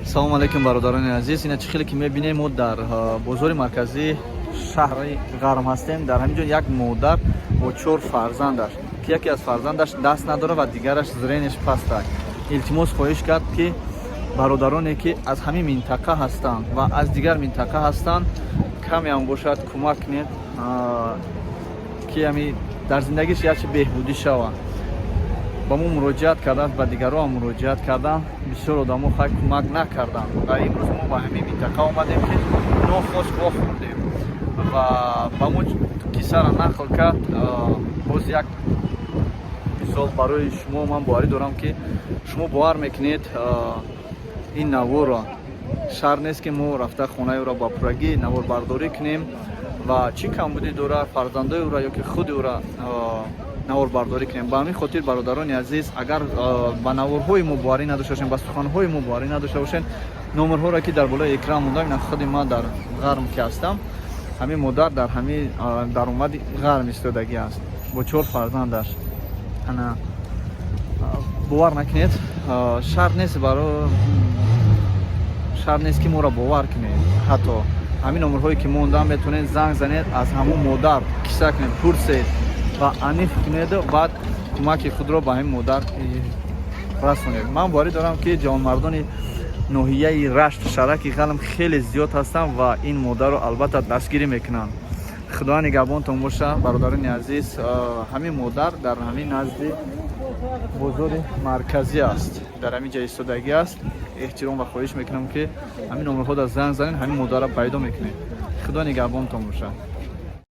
Салому алейкум, бародарони азиз. Ина, чӣ хеле ки мебинем, мо дар бозори марказии шаҳри Ғарм ҳастем. Дар ҳамин ҷо як модар бо чор фарзандаш, ки яке аз фарзандаш даст надорад ва дигараш зрения ш паст аст, илтимос, хоҳиш кард, ки бародароне, ки аз ҳамин минтақа ҳастанд ва аз дигар минтақа ҳастанд, камеам бошад, кӯмак кунед, ки ҳами дар зиндагиш якчи беҳбудӣ шавад. Ба мо муроҷиат карданд, ба дигарон ҳам муроҷиат карданд. Бисёр одамо хай кӯмак накарданд ва имрӯз мо ба ҳамин минтақа омадем, ки нохост вохӯрдем ва ба мо қиссара нақл кард. Боз як мисол барои шумо. Ман боварӣ дорам, ки шумо бовар мекунед ин наворро. Шарт нест, ки мо рафта хонаи ӯро ба пуррагӣ наворбардорӣ кунем ва чӣ камбудӣ дорад, фарзандои ӯра ё ки худи ӯра наворбардорӣ кунем. Ба ҳамин хотир, бародарони азиз, агар ба наворҳои мо боварӣ надошта бошед, ба суханҳои мо боварӣ надошта бошед, номерҳоро, ки дар болои экран монда, ина худи ман дар Ғарм ки ҳастам, ҳамин модар дар ҳамин даромади Ғарм истодагӣ аст бо чор фарзандаш. Ана, бовар накунед, шарт нест, баро шарт нест, ки моро бовар кунед. Ҳатто ҳамин номерҳое ки мондан, метавонед занг занед, аз ҳамон модар қисса кунед, пурсед ва аниқ кунеду баъд кӯмаки худро ба ҳамин модар расонед. Ман боварӣ дорам, ки ҷавонмардони ноҳияи Рашт, шаҳраки Ғалм хеле зиёд ҳастанд ва ин модарро албатта дастгирӣ мекунанд. Худо нигаҳбонтон боша, бародарони азиз. Ҳамин модар дар ҳамин назди бозори марказӣ аст, дар ҳамин ҷа истодагӣ аст. Эҳтиром ва хоҳиш мекунам, ки ҳамин номерҳо дар занг занед, ҳамин модарро пайдо мекунед. Худо нигаҳбонтон боша.